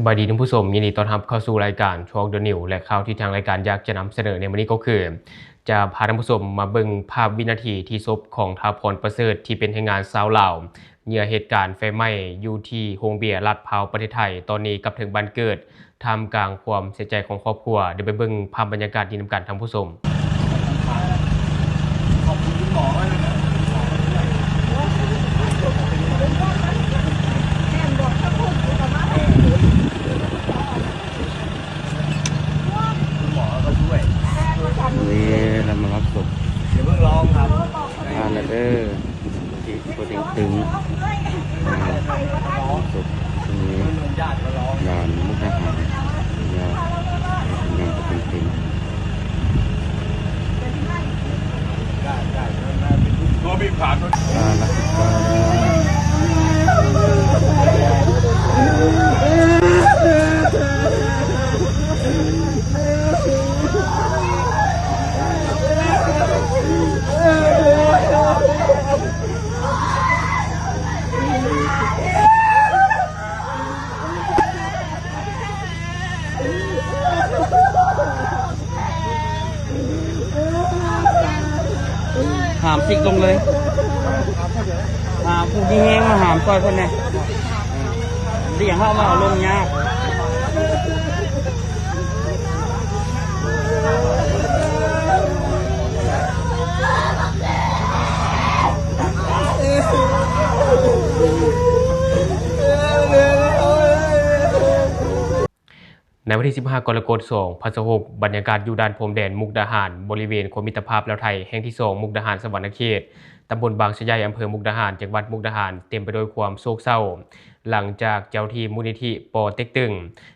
ສະບາຍດີທ່ານຜູ້ຊົມ, ຍິນດີຕ້ອນຮັບເຂົ້າສູ່ລາຍການ Talk the News ແລະ ຂ່າວທີ່ທາງລາຍການຢາກຈະນຳສະເໜີໃນມື້ນີ້ກໍຄື ຈະພາທ່ານຜູ້ຊົມມາເບິ່ງພາບວິນາທີທີ່ສົບຂອງທ້າວ ພອນປະເສີດ ທີ່ເປັນແຮງງານຊາວລາວ ເຫຍື່ອເຫດການໄຟໄໝ້ຢູ່ທີ່ໂຮງເບຍລາດພ້າວ ປະເທດໄທ ຕອນນີ້ກັບເຖິງບ້ານເກີດ ທ່າມກາງຄວາມເສຍໃຈຂອງຄອບຄົວ. ດຽວໄປເບິ່ງພາບບັນຍາກາດນີ້ນຳກັນທ່ານຜູ້ຊົມ. ນີ້ລະມາຮັບສົບ ຢ່າເພິ່ງຮ້ອງຄັບ ອ່ານແລ້ວເດີ ທີ່ບໍ່ເຕັງຕຶງ ອ່າ ສົບ ນີ້ ຍາດກໍຮ້ອງ ດ້ານມຸກດາຫານ ຍາດ ຍາດກໍເຕັງຕຶງ. ຫາມຊິກລົງເລີຍ ຫາຜູ້ມີແຮງມາຫາມຊ່ອຍເພິ່ນແດ່ ດຽວເຮົາມາເອົາລົງຍາກ. ໃນວັນທີສິບຫ້າ ກໍລະກົດ ສອງພັນຊາວຫົກ ບັນຍາກາດຢູ່ດ່ານພົມແດນມຸກດາຫານ ບໍລິເວນຂົວມິດຕະພາບລາວໄທແຫ່ງທີສອງ ມຸກດາຫານ ສະຫວັນນະເຂດ ຕຳບົນບາງຊະໃຫຍ່ ອຳເພີມຸກດາຫານ ຈັງຫວັດມຸກດາຫານ ເຕັມໄປດ້ວຍຄວາມໂສກເສົ້າ ຫຼັງຈາກເຈົ້າໜ້າທີ່ມູນນິທິປໍເຕັກຕຶງ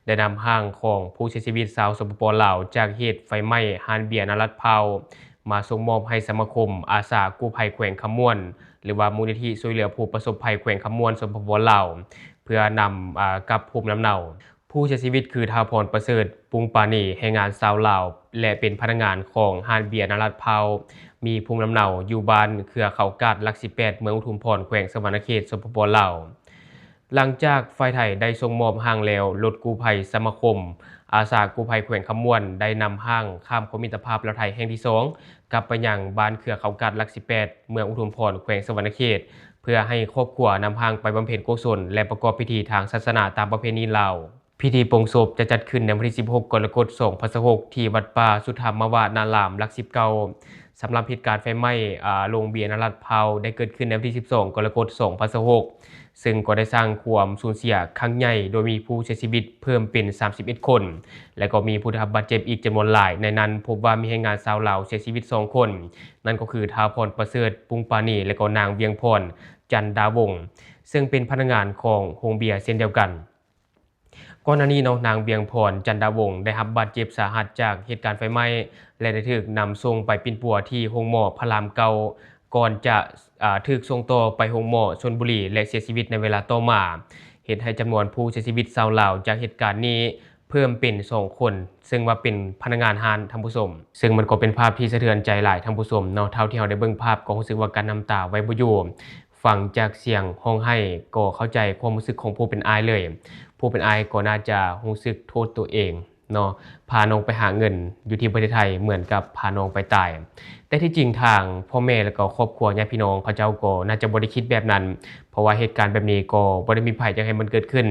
ໄດ້ນຳຮ່າງຂອງຜູ້ເສຍຊີວິດຊາວ ສປປ ລາວ ຈາກເຫດໄຟໄໝ້ຮ້ານເບຍນາລັດພາວ ມາສົ່ງມອບໃຫ້ສະມາຄົມອາສາກູ້ໄພແຂວງຄຳມ່ວນ ຫຼືວ່າມູນນິທິຊ່ວຍເຫຼືອຜູ້ປະສົບໄພແຂວງຄຳມ່ວນ ສປປ ລາວ ເພື່ອນຳ ອາ ກັບພູມລຳເນົາ. ຜູ້ເສຍຊີວິດຄືທ້າວ ພອນປະເສີດ ປຸງປານີ ແຮງງານຊາວລາວ ແລະ ເປັນພະນັກງານຂອງຮ້ານເບຍນາລັດພາວ ມີພູມລຳເນົາຢູ່ບ້ານເຄືອເຂົາກາດ ຫຼັກສິບແປດ ເມືອງອຸທຸມພອນ ແຂວງສະຫວັນນະເຂດ ສປປ ລາວ. ຫຼັງຈາກຝ່າຍໄທໄດ້ສົ່ງມອບຮ່າງແລ້ວ, ລົດກູ້ໄພສະມາຄົມອາສາກູ້ໄພແຂວງຄຳມ່ວນ ໄດ້ນຳຮ່າງຂ້າມຂົວມິດຕະພາບລາວໄທແຫ່ງທີສອງ ກັບໄປຍັງບ້ານເຄືອເຂົາກາດ ຫຼັກສິບແປດ ເມືອງອຸທຸມພອນ ແຂວງສະຫວັນນະເຂດ ເພື່ອໃຫ້ຄອບຄົວນຳຮ່າງໄປບຳເພັນກຸສົນ ແລະ ປະກອບພິທີທາງສາສະໜາຕາມປະເພນີລາວ. ພິທີປົງສົບຈະຈັດຂຶ້ນໃນວັນທີສິບຫົກ ກໍລະກົດ ສອງພັນຊາວຫົກ ທີ່ວັດປ່າສຸທຳມະວະນາລາມ ຫຼັກສິບເກົ້າ. ສຳລັບເຫດການໄຟໄໝ້ ອາ ໂຮງເບຍນາລັດພາວ ໄດ້ເກີດຂຶ້ນໃນວັນທີສິບສອງ ກໍລະກົດ ສອງພັນຊາວຫົກ ເຊິ່ງກໍໄດ້ສ້າງຄວາມສູນເສຍຄັ້ງໃຫຍ່ ໂດຍມີຜູ້ເສຍຊີວິດເພີ່ມເປັນສາມສິບເອັດຄົນ ແລະ ກໍມີຜູ້ໄດ້ຮັບບາດເຈັບອີກຈຳນວນຫຼາຍ. ໃນນັ້ນພົບວ່າມີແຮງງານຊາວລາວເສຍຊີວິດສອງຄົນ, ນັ້ນກໍຄືທ້າວ ພອນປະເສີດ ປຸງປານີ ແລະ ກໍນາງ ວຽງພອນ ຈັນດາວົງ ເຊິ່ງເປັນພະນັກງານຂອງໂຮງເບຍເຊັ່ນດຽວກັນ. ກ່ອນໜ້ານີ້ເນາະ ນາງ ວຽງພອນ ຈັນດາວົງ ໄດ້ຮັບບາດເຈັບສາຫັດຈາກເຫດການໄຟໄໝ້ ແລະ ໄດ້ຖືກນຳສົ່ງໄປປິ່ນປົວທີ່ໂຮງໝໍພະລາມເກົ້າ ກ່ອນຈະ ອາ ຖືກສົ່ງຕໍ່ໄປໂຮງໝໍຊົນບຸລີ ແລະ ເສຍຊີວິດໃນເວລາຕໍ່ມາ, ເຮັດໃຫ້ຈຳນວນຜູ້ເສຍຊີວິດຊາວລາວຈາກເຫດການນີ້ເພີ່ມເປັນສອງຄົນ ເຊິ່ງວ່າເປັນພະນັກງານຮ້ານ ທ່ານຜູ້ຊົມ. ເຊິ່ງມັນກໍເປັນພາບທີ່ສະເທືອນໃຈຫຼາຍ ທ່ານຜູ້ຊົມເນາະ, ເທົ່າທີ່ເຮົາໄດ້ເບິ່ງພາບກໍຮູ້ສຶກວ່າກັ້ນນ້ຳຕາໄວ້ບໍ່ຢູ່. ຟັງຈາກສຽງຮ້ອງໄຫ້ກໍເຂົ້າໃຈຄວາມຮູ້ສຶກຂອງຜູ້ເປັນອ້າຍເລີຍ. ຜູ້ເປັນອ້າຍກໍໜ້າຈະຮູ້ສຶກໂທດຕົວເອງເນາະ, ພານ້ອງໄປຫາເງິນຢູ່ທີ່ປະເທດໄທເໝືອນກັບພານ້ອງໄປຕາຍ. ແຕ່ທີ່ຈິງທາງພໍ່ແມ່ ແລະ ກໍຄອບຄົວຍາດພີ່ນ້ອງເຂົາເຈົ້າກໍໜ້າຈະບໍ່ໄດ້ຄິດແບບນັ້ນ, ເພາະວ່າເຫດການແບບນີ້ກໍບໍ່ໄດ້ມີໃຜຢາກໃຫ້ມັນເກີດຂຶ້ນ.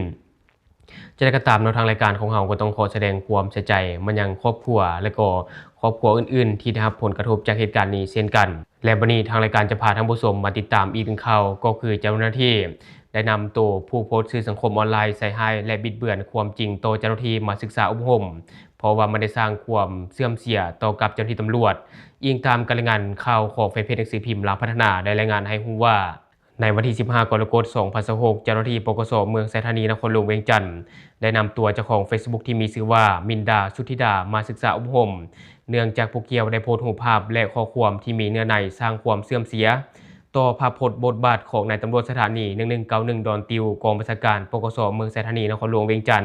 ຈັ່ງໃດກໍຕາມເນາະ, ທາງລາຍການຂອງເຮົາກໍຕ້ອງຂໍສະແດງຄວາມເສຍໃຈມາຍັງຄອບຄົວ ແລະ ກໍຄອບຄົວອື່ນໆທີ່ໄດ້ຮັບຜົນກະທົບຈາກເຫດການນີ້ເຊັ່ນກັນ. ແລະ ບັດນີ້ທາງລາຍການຈະພາທ່ານຜູ້ຊົມມາຕິດຕາມອີກໜຶ່ງຂ່າວ, ກໍຄືເຈົ້າໜ້າທີ່ໄດ້ນຳໂຕຜູ້ໂພສສື່ສັງຄົມອອນລາຍໃສ່ຮ້າຍ ແລະ ບິດເບືອນຄວາມຈິງຕໍ່ເຈົ້າໜ້າທີ່ມາສຶກສາອົບຮົມ, ເພາະວ່າມັນໄດ້ສ້າງຄວາມເສື່ອມເສຍຕໍ່ກັບເຈົ້າໜ້າທີ່ຕຳຫຼວດ. ອີງຕາມການລາຍງານຂ່າວຂອງແຟນເພຈໜັງສືພິມລາວພັດທະນາ ໄດ້ລາຍງານໃຫ້ຮູ້ວ່າ ໃນວັນທີສິບຫ້າ ກໍລະກົດ ສອງພັນຊາວຫົກ ເຈົ້າໜ້າທີ່ ປກສ ເມືອງໄຊທານີ ນະຄອນຫຼວງວຽງຈັນ ໄດ້ນຳຕົວເຈົ້າຂອງເຟສບຸກທີ່ມີຊື່ວ່າ ມິນດາ ສຸດທິດາ ມາສຶກສາອົບຮົມ ເນື່ອງຈາກຜູ້ກ່ຽວໄດ້ໂພສຮູບພາບ ແລະ ຂໍ້ຄວາມທີ່ມີເນື້ອໃນສ້າງຄວາມເສື່ອມເສຍຕໍ່ພາບພົດບົດບາດຂອງນາຍຕຳຫຼວດສະຖານີ ໜຶ່ງໜຶ່ງເກົ້າໜຶ່ງ ດອນຕິວ ກອງບັນຊາການ ປກສ ເມືອງໄຊທານີ ນະຄອນຫຼວງວຽງຈັນ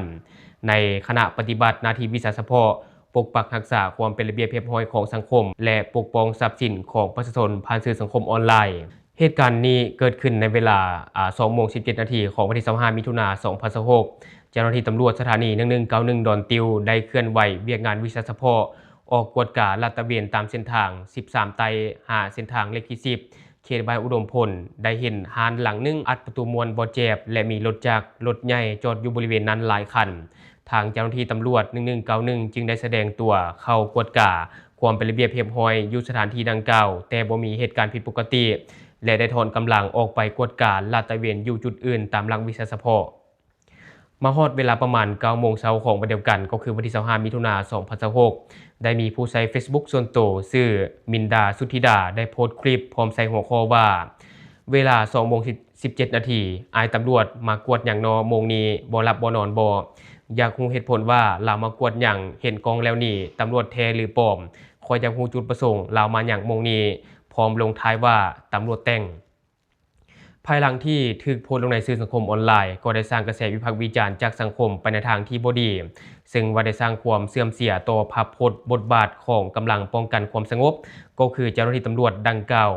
ໃນຂະນະປະຕິບັດໜ້າທີ່ວິຊາສະເພາະ ປົກປັກຮັກສາຄວາມເປັນລະບຽບຮຽບຮ້ອຍຂອງສັງຄົມ ແລະ ປົກປ້ອງຊັບສິນຂອງປະຊາຊົນຜ່ານສື່ສັງຄົມອອນລາຍ. ເຫດການນີ້ເກີດຂຶ້ນໃນເວລາ ອາ ສອງໂມງສິບເຈັດນາທີ ຂອງວັນທີຊາວຫ້າ ມິຖຸນາ ສອງພັນຊາວຫົກ ເຈົ້າໜ້າທີ່ຕຳຫຼວດສະຖານີໜຶ່ງໜຶ່ງເກົ້າໜຶ່ງດອນຕິວ ໄດ້ເຄື່ອນໄຫວວຽກງານວິຊາສະເພາະ ອອກກວດກາລາດຕະເວນຕາມເສັ້ນທາງສິບສາມໃຕ້ ຫາເສັ້ນທາງເລກທີສິບ ເຂດບ້ານອຸດົມພົນ ໄດ້ເຫັນຮ້ານຫຼັງໜຶ່ງອັດປະຕູມ້ວນບໍ່ແຈບ ແລະ ມີລົດຈັກ, ລົດໃຫຍ່ຈອດຢູ່ບໍລິເວນນັ້ນຫຼາຍຄັນ. ທາງເຈົ້າໜ້າທີ່ຕຳຫຼວດໜຶ່ງໜຶ່ງເກົ້າໜຶ່ງຈຶ່ງໄດ້ສະແດງຕົວເຂົ້າກວດກາຄວາມເປັນລະບຽບຮຽບຮ້ອຍຢູ່ສະຖານທີ່ດັ່ງກ່າວ, ແຕ່ບໍ່ມີເຫດການຜິດປົກກະຕິ ແລະ ໄດ້ຖອນກຳລັງອອກໄປກວດກາລາດຕະເວນຢູ່ຈຸດອື່ນຕາມຫຼັກວິຊາສະເພາະ. ມາຮອດເວລາປະມານເກົ້າໂມງເຊົ້າຂອງວັນດຽວກັນ ກໍຄືວັນທີຊາວຫ້າ ມິຖຸນາ ສອງພັນຊາວຫົກ ໄດ້ມີຜູ້ໃຊ້ເຟສບຸກສ່ວນໂຕຊື່ ມິນດາ ສຸດທິດາ ໄດ້ໂພສຄລິບພ້ອມໃສ່ຫົວຂໍ້ວ່າ ເວລາສອງໂມງສິບເຈັດນາທີ ອ້າຍຕຳຫຼວດມາກວດຫຍັງນໍໂມງນີ້ ບໍ່ຫຼັບບໍ່ນອນບໍ? ຢາກຮູ້ເຫດຜົນວ່າລາວມາກວດຫຍັງ? ເຫັນກ້ອງແລ້ວນີ້ ຕຳຫຼວດແທ້ຫຼືປອມ? ຂ້ອຍຢາກຮູ້ຈຸດປະສົງລາວມາຫຍັງໂມງນີ້ ພ້ອມລົງທ້າຍວ່າ ຕຳຫຼວດແຕ່ງ. ພາຍຫຼັງທີ່ຖືກໂພສລົງໃນສື່ສັງຄົມອອນລາຍ ກໍໄດ້ສ້າງກະແສວິພາກວິຈານຈາກສັງຄົມໄປໃນທາງທີ່ບໍ່ດີ, ເຊິ່ງວ່າໄດ້ສ້າງຄວາມເສື່ອມເສຍຕໍ່ພາບພົດບົດບາດຂອງກຳລັງປ້ອງກັນຄວາມສະຫງົບ ກໍຄືເຈົ້າໜ້າທີ່ຕຳຫຼວດດັ່ງກ່າວ.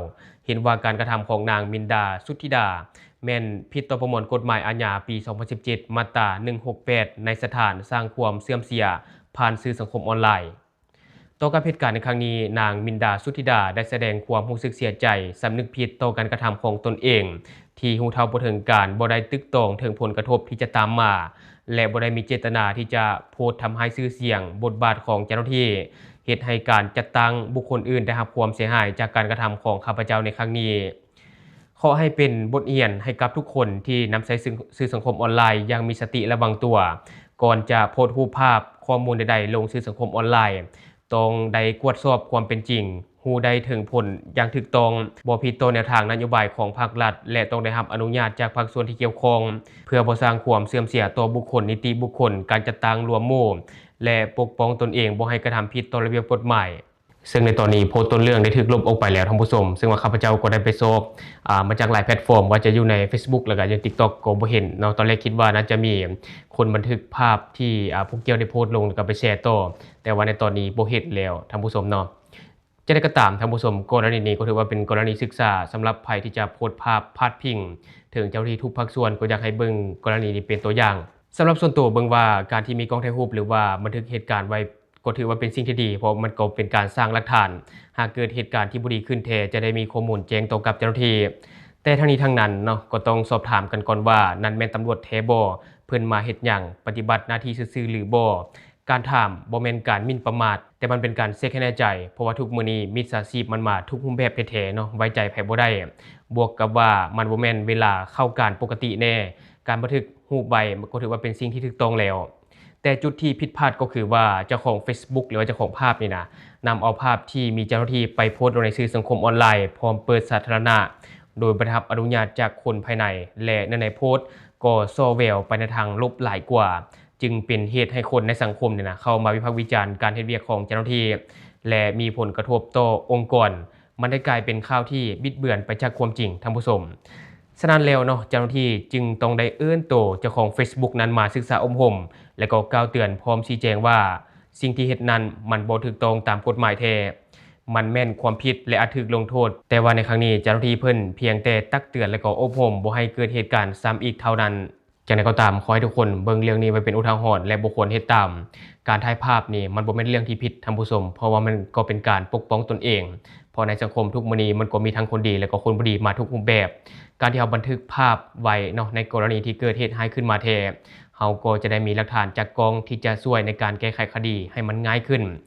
ເຫັນວ່າການກະທຳຂອງນາງ ມິນດາ ສຸດທິດາ ແມ່ນຜິດຕໍ່ປະມວນກົດໝາຍອາຍາປີສອງພັນສິບເຈັດ ມາດຕາໜຶ່ງຫົກແປດ ໃນສະຖານສ້າງຄວາມເສື່ອມເສຍຜ່ານສື່ສັງຄົມອອນລາຍ. ຕໍ່ກັບເຫດການໃນຄັ້ງນີ້, ນາງ ມິນດາ ສຸດທິດາ ໄດ້ສະແດງຄວາມຮູ້ສຶກເສຍໃຈ, ສຳນຶກຜິດຕໍ່ການກະທຳຂອງຕົນເອງ ທີ່ຮູ້ເທົ່າບໍ່ເຖິງການ, ບໍ່ໄດ້ຕຶກຕອງເຖິງຜົນກະທົບທີ່ຈະຕາມມາ ແລະ ບໍ່ໄດ້ມີເຈດຕະນາທີ່ຈະໂພສທຳຮ້າຍຊື່ສຽງ, ບົດບາດຂອງເຈົ້າໜ້າທີ່, ເຮັດໃຫ້ການຈັດຕັ້ງບຸກຄົນອື່ນໄດ້ຮັບຄວາມເສຍຫາຍຈາກການກະທຳຂອງຂ້າພະເຈົ້າໃນຄັ້ງນີ້. ຂໍໃຫ້ເປັນບົດຮຽນໃຫ້ກັບທຸກຄົນທີ່ນຳໃຊ້ສື່ ສື່ສັງຄົມອອນລາຍຢ່າງມີສະຕິລະວັງຕົວ. ກ່ອນຈະໂພສຮູບພາບ, ຂໍ້ມູນໃດໆລົງສື່ສັງຄົມອອນລາຍ, ຕ້ອງໄດ້ກວດສອບຄວາມເປັນຈິງ, ຮູ້ໄດ້ເຖິງຜົນຢ່າງຖືກຕ້ອງ, ບໍ່ຜິດຕໍ່ແນວທາງນະໂຍບາຍຂອງພາກລັດ ແລະ ຕ້ອງໄດ້ຮັບອະນຸຍາດຈາກພາກສ່ວນທີ່ກ່ຽວຂ້ອງ, ເພື່ອບໍ່ສ້າງຄວາມເສື່ອມເສຍຕໍ່ບຸກຄົນ, ນິຕິບຸກຄົນ, ການຈັດຕັ້ງລວມໝູ່ ແລະ ປົກປ້ອງຕົນເອງບໍ່ໃຫ້ກະທຳຜິດຕໍ່ລະບຽບກົດໝາຍ. ເຊິ່ງໃນຕອນນີ້ໂພສຕົ້ນເລື່ອງໄດ້ຖືກລົບອອກໄປແລ້ວທ່ານຜູ້ຊົມ, ເຊິ່ງວ່າຂ້າພະເຈົ້າກໍໄດ້ໄປຊອກ ອາ ມາຈາກຫຼາຍແພລດຟອມ ວ່າຈະຢູ່ໃນເຟສບຸກ ແລ້ວກໍຢູ່ຕິກຕັອກ ກໍບໍ່ເຫັນເນາະ. ຕອນແລກຄິດວ່າໜ້າຈະມີຄົນບັນທຶກພາບທີ່ ອາ ພວກກ່ຽວໄດ້ໂພສລົງ ແລ້ວກໍໄປແຊຕໍ່, ແຕ່ວ່າໃນຕອນນີ້ບໍ່ເຫັນແລ້ວທ່ານຜູ້ຊົມເນາະ. ຈັ່ງໃດກໍຕາມທ່ານຜູ້ຊົມ, ກໍລະນີນີ້ກໍຖືວ່າເປັນກໍລະນີສຶກສາ ສຳລັບໃຜທີ່ຈະໂພສພາບພາດພິງເຖິງເຈົ້າໜ້າທີ່ທຸກພາກສ່ວນ, ກໍຢາກໃຫ້ເບິ່ງກໍລະນີນີ້ເປັນຕົວຢ່າງ. ສຳລັບສ່ວນຕົວເບິ່ງວ່າ ການທີ່ມີກ້ອງຖ່າຍຮູບ ຫຼືວ່າບັນທຶກເຫດການໄວ້ ກໍຖືວ່າເປັນສິ່ງທີ່ດີ, ເພາະມັນກໍເປັນການສ້າງຫຼັກຖານ, ຫາກເກີດເຫດການທີ່ບໍ່ດີຂຶ້ນແທ້ ຈະໄດ້ມີຂໍ້ມູນແຈ້ງຕໍ່ກັບເຈົ້າໜ້າທີ່. ແຕ່ທັງນີ້ທັງນັ້ນເນາະ, ກໍຕ້ອງສອບຖາມກັນກ່ອນວ່າ ນັ້ນແມ່ນຕຳຫຼວດແທ້ບໍ່? ເພິ່ນມາເຮັດຫຍັງ? ປະຕິບັດໜ້າທີ່ຊື່ໆຫຼືບໍ່? ການຖາມບໍ່ແມ່ນການໝິ່ນປະໝາດ, ແຕ່ມັນເປັນການເຊັກໃຫ້ແນ່ໃຈ, ເພາະວ່າທຸກມື້ນີ້ມິດສາຊີບມັນມາທຸກຮູບແບບແທ້ໆເນາະ, ໄວ້ໃຈໃຜບໍ່ໄດ້. ບວກກັບວ່າມັນບໍ່ແມ່ນເວລາເຂົ້າການປົກກະຕິແນ່, ການບັນທຶກ ຮູບໄວ້ກໍຖືວ່າເປັນສິ່ງທີ່ຖືກຕ້ອງແລ້ວ. ແຕ່ຈຸດທີ່ຜິດພາດກໍຄືວ່າ ເຈົ້າຂອງເຟສບຸກ ຫຼືວ່າເຈົ້າຂອງພາບນີ້ນະ ນຳເອົາພາບທີ່ມີເຈົ້າໜ້າທີ່ໄປໂພສລົງໃນສື່ສັງຄົມອອນລາຍ ພ້ອມເປີດສາທາລະນະ ໂດຍບໍ່ໄດ້ຮັບອະນຸຍາດຈາກຄົນພາຍໃນ ແລະ ເນື້ອໃນໂພສກໍສໍ່ແຫວວໄປໃນທາງລົບຫຼາຍກວ່າ, ຈຶ່ງເປັນເຫດໃຫ້ຄົນໃນສັງຄົມນີ້ນະ ເຂົ້າມາວິພາກວິຈານການເຮັດວຽກຂອງເຈົ້າໜ້າທີ່ ແລະ ມີຜົນກະທົບຕໍ່ອົງກອນ. ມັນໄດ້ກາຍເປັນຂ່າວທີ່ບິດເບືອນໄປຈາກຄວາມຈິງ, ທ່ານຜູ້ຊົມ. ສະນັ້ນແລ້ວເນາະ, ເຈົ້າໜ້າທີ່ຈຶ່ງຕ້ອງໄດ້ເອີ້ນໂຕເຈົ້າຂອງເຟສບຸກນັ້ນມາສຶກສາອົບຮົມ ແລະ ກໍກ່າວເຕືອນພ້ອມຊີ້ແຈງວ່າ ສິ່ງທີ່ເຮັດນັ້ນມັນບໍ່ຖືກຕ້ອງຕາມກົດໝາຍແທ້, ມັນແມ່ນຄວາມຜິດ ແລະ ອາດຖືກລົງໂທດ, ແຕ່ວ່າໃນຄັ້ງນີ້ເຈົ້າໜ້າທີ່ເພິ່ນພຽງແຕ່ຕັກເຕືອນ ແລະ ກໍອົບຮົມບໍ່ໃຫ້ເກີດເຫດການຊ້ຳອີກເທົ່ານັ້ນ. ຈັ່ງໃດກໍຕາມ, ຂໍໃຫ້ທຸກຄົນເບິ່ງເລື່ອງນີ້ໄວ້ເປັນອຸທາຫອນ ແລະ ບໍ່ຄວນເຮັດຕາມ. ການຖ່າຍພາບນີ້ມັນບໍ່ແມ່ນເລື່ອງທີ່ຜິດ, ທ່ານຜູ້ຊົມ, ເພາະວ່າມັນກໍເປັນການປົກປ້ອງຕົນເອງ, ເພາະໃນສັງຄົມທຸກມື້ນີ້ມັນກໍມີທັງຄົນດີ ແລະ ກໍຄົນບໍ່ດີມາທຸກຮູບແບບ. ການທີ່ເຮົາບັນທຶກພາບໄວ້ເນາະ, ໃນກໍລະນີທີ່ເກີດເຫດຮ້າຍຂຶ້ນມາແທ້, ເຮົາກໍຈະໄດ້ມີຫຼັກຖານຈາກກ້ອງທີ່ຈະຊ່ວຍໃນການແກ້ໄຂຄະດີໃຫ້ມັນງ່າຍຂຶ້ນ.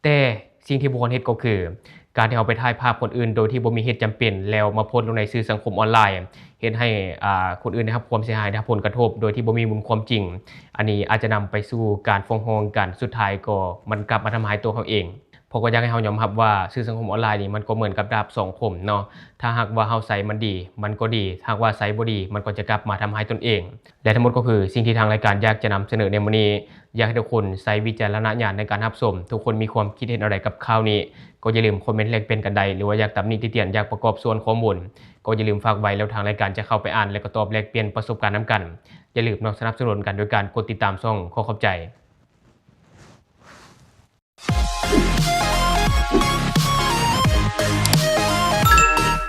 ແຕ່ສິ່ງທີ່ບໍ່ຄວນເຮັດກໍຄື ການທີ່ເຮົາໄປຖ່າຍພາບຄົນອື່ນໂດຍທີ່ບໍ່ມີເຫດຈຳເປັນ ແລ້ວມາໂພສລົງໃນສື່ສັງຄົມອອນລາຍ, ເຮັດໃຫ້ ອ່າ ຄົນອື່ນໄດ້ຮັບຄວາມເສຍຫາຍ, ໄດ້ຮັບຜົນກະທົບໂດຍທີ່ບໍ່ມີມູນຄວາມຈິງ. ອັນນີ້ອາດຈະນຳໄປສູ່ການຟ້ອງຮ້ອງກັນ, ສຸດທ້າຍກໍມັນກັບມາທຳຮ້າຍຕົວເຮົາເອງ. ເພາະກໍຢາກໃຫ້ເຮົາຍອມຮັບວ່າ ສື່ສັງຄົມອອນລາຍນີ້ມັນກໍເໝືອນກັບດາບສອງຄົມເນາະ, ຖ້າຫາກວ່າເຮົາໃຊ້ມັນດີ ມັນກໍດີ, ຖ້າຫາກວ່າໃຊ້ບໍ່ດີ ມັນກໍຈະກັບມາທຳຮ້າຍຕົນເອງ. ແລະ ທັງໝົດກໍຄືສິ່ງທີ່ທາງລາຍການຢາກຈະນຳສະເໜີໃນມື້ນີ້. ຢາກໃຫ້ທຸກຄົນໃຊ້ວິຈາລະນະຍານໃນການຮັບຊົມ. ທຸກຄົນມີຄວາມຄິດເຫັນແນວໃດກັບຂ່າວນີ້ ກໍຢ່າລືມຄອມເມັນແລກປ່ຽນກັນໄດ້ ຫຼືວ່າຢາກຕຳໜິຕິຕຽນ ຢາກປະກອບສ່ວນຂໍ້ມູນ ກໍຢ່າລືມຝາກໄວ້ ແລ້ວທາງລາຍການຈະເຂົ້າໄປອ່ານ ແລະ ກໍຕອບແລກປ່ຽນປະສົບການນຳກັນ. ຢ່າລືມເນາະ ສະໜັບສະໜູນກັນໂດຍການກົດຕິດຕາມຊ່ອງ. ຂໍຂອບໃຈ.